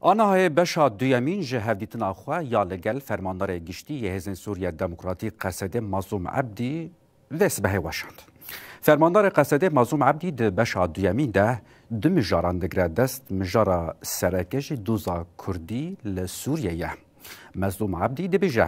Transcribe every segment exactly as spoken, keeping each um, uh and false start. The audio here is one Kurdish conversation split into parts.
A nihayê beşa duyemîn ji hevdîtina xwe ya li gel Fermandarê Giştî yê Hêzên Sûriye Demokratîk, Qesedê, Mazlûm Ebdî vê sibehê weşand. Fermandarê Qesedê, Mazlûm Ebdî, di beşa duyemîn de du mijaran digire dest. Mijara sereke jî doza Kurdî li Sûriye ye. Mazlûm Ebdî dibêje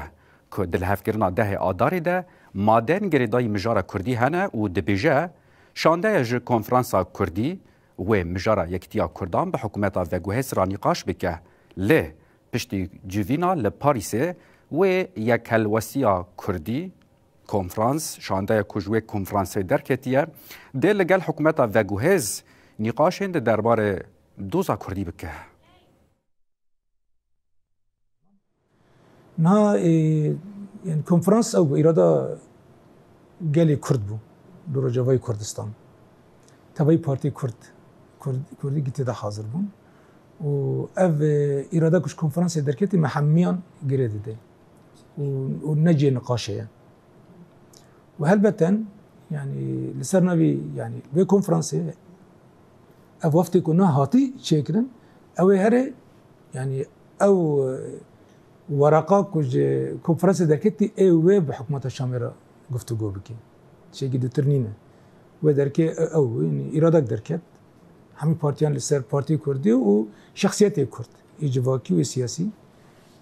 ku dilhevkirina dehê Adarê de madeyên girêdayî mijara Kurdî hene û dibêje şandeya ji Konferansa Kurdî wê mijara yekitiya Kurdan bi hikûmeta veguhêz re nîqaş bike. Lê piştî civîna li Parîsê wê yekhelwestiya Kurdî, konferans, şandeya ku ji wê konferansê derketiye, dê li gel hikûmeta veguhêz nîqaşên di derbarê doza Kurdî bike. Niha, e, yani konferans ew bû, îrada gelê Kurd bû li Rojavayê Kurdistan. Tevayî partiyê Kurd, Kurd, Kurdî gî tê de hazir bûn. Û ev, e, îrada ku ji konferansê derketî me hemiyan girê dide. Û, û ne cihê niqaşê ye. Û helbeten, yani li ser navî, yani vê konferansê ev weftê ku niha hatî çêkirin, ew ê herê, yani ew, e, wereqa ku ji konferansê derketî ê wê bi hikûmeta Şamê re guftûgo bike. Tiştekî ditir nîne. Wê derkê e-, ew, yani îradek derket. Hemî partiyan li ser Partiyê Kurdî û şexsiyetê Kurd, ê civakî û ê siyasî.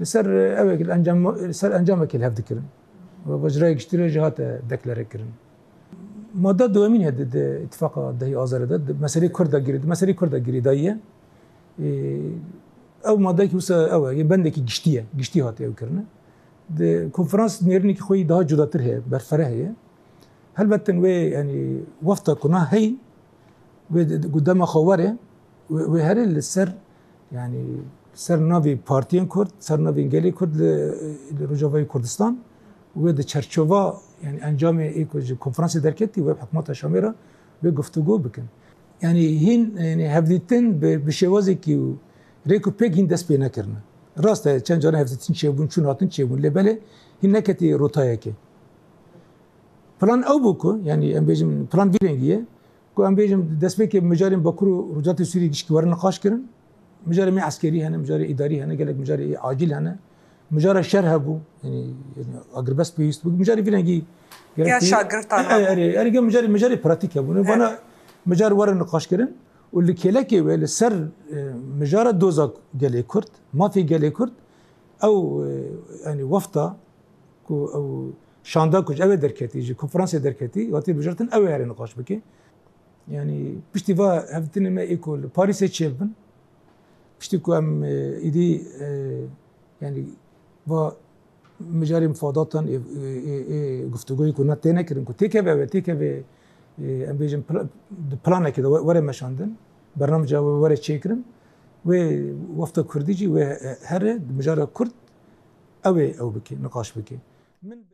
Li ser, e, ew, li encam, li ser encamekê li hev dikirin. Û ji raya giştî re jî hate deklare kirin. Madda duyemîn heye di, di îtifaqa dehê Azarê de, di meselê Kurd de girê, di meselê Kurd de girêdayî ye. Ê, ew maddeyekî wisa ew e, yê bendekî giştî ye, giştî hate ew kirine. Di konferans nêrînekî xwe yî daha cudatir heye, berfireh heye. Helbet wê, yani, wefta ku niha heyî, wê di, di, ku dema xwe were, wê, wê herê li ser, yani, li ser navê partiyên Kurd, ser navê gelê Kurd li, li Rojavayê Kurdistan, wê di çerçova, yani, encamê ê ku ji konferansê derketî, wê bi hikûmeta Şamê re wê guftûgo bikin. Yani, hîn, yani, hevdîtin bi, bi şêwazekî û rêk û pêk hîn dest pê nekirine. Rast e, çend caran hevdîtin çêbûn, çûn hatin çêbûn, lê belê hîn neketî rotayekê. Plan ew bû ku, yani em bêjin, plan vî rengî ye, ku em bêjin destpêkê mijarên Bakur û Rojhilatê Sûriyê gişkî were niqaş kirin. Mijarê me eskerî hene, mijarê îdarî hene, gelek mijarê acîl hene. Mijara şer hebû, yani, yani agirbest pêwîst bû. Mijarê vî rengî gerek Ya pê-, şagirtan e, hebû. Erê, erê, mijarê, mijarê pratîk hebûn. Evet. Vana mijar were niqaş kirin û li kêlekê wê li ser, e, mijara doza gelê Kurd, mafê gelê Kurd, ew, e, yani wefta ku ew şanda ku ji ew ê derketî, ji konferansê derketî, hatî bijartin ew ê herê niqaş bike. Yani piştî va hevdîtinê me ê ku li Parîsê çêbin, piştî ku em, e, îdî, e, yani va mijarê mifadatan ê, ê, ê, ê guftûgoyê ku ne têne kirin, ku têkeve ew ê, têkeve, e, em bêjin pla-, di planekê de we-, were meşandin, bernameca we were çêkirin, wê wefta Kurdî jî wê, e, here di mijara Kurd ew ê ew bike, niqaş bike. Min